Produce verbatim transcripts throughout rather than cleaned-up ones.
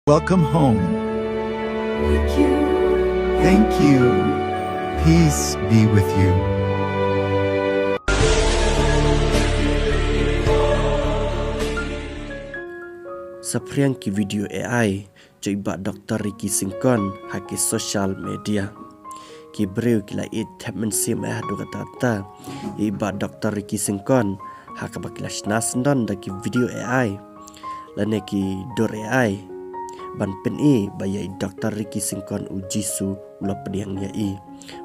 Welcome home. Thank you. Peace be with you. Saphriang ki video A I jong i Bah Doktor Ricky Syngkon ha ki social media. Ki briew ki la ïeit thep mynsiem eh haduh katta katta ïa i Bah Doktor Ricky Syngkon ha kaba ki la shna syndon da ki video A I lane ki dur A I ban pyni ba ïa i Doktor Ricky Syngkon u Jisu u la pdiang ïa i.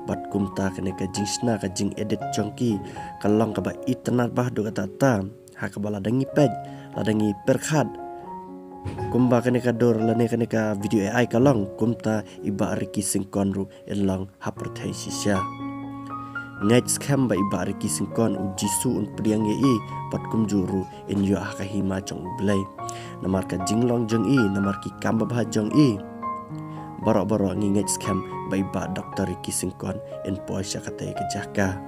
Bad kumta kane ka jingshna ka jingedit jong ki ka long kaba itynnad bha haduh katta katta ha kaba lada ngi peit, lada ngi pyrkhat kumba kane ka dur lane kane ka video A I ka long, kumta i Bah Ricky Syngkon ruh in long ha pyrthei shisha. Ngeit skhem ba i Bah Ricky Syngkon u Jisu un pdiang ïa i bad kumjuh ruh in ïoh ha ka hima jong U Blei. Namar ka jinglong jong i, namar ki kam babha jong i, baroh baroh ngi ngeit skhem ba i Bah Doktor Ricky Syngkon in poi sha katei ka jaka.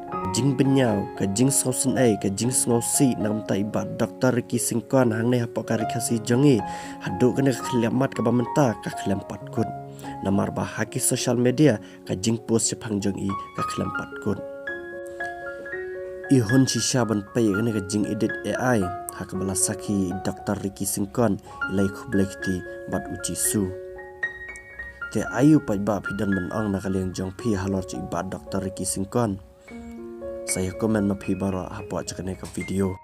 Ka jingbynñiaw, ka jingsngewsynei, ka jingsngewsih na ka bynta i Bah Doktor Ricky Syngkon hangne hapoh ka Ri Khasi jong ngi, haduh kane ka khyllipmat kaba mynta ka khlem pat kut. Namar ba ha ki social media ka jingpost shaphang jong i ka khlem pat kut. I hun shisha ban peit ïa kane ka jingedit A I ha kaba la sakhi i Doktor Ricky Syngkon, i la ïa khublei kti bad u Jisu. Te aïu pat ba phi don ban ong na ka liang jong phi halor jong i Bah Doktor Ricky Syngkon? Sa ïa comment ma phi baroh hapoh jong kane ka video.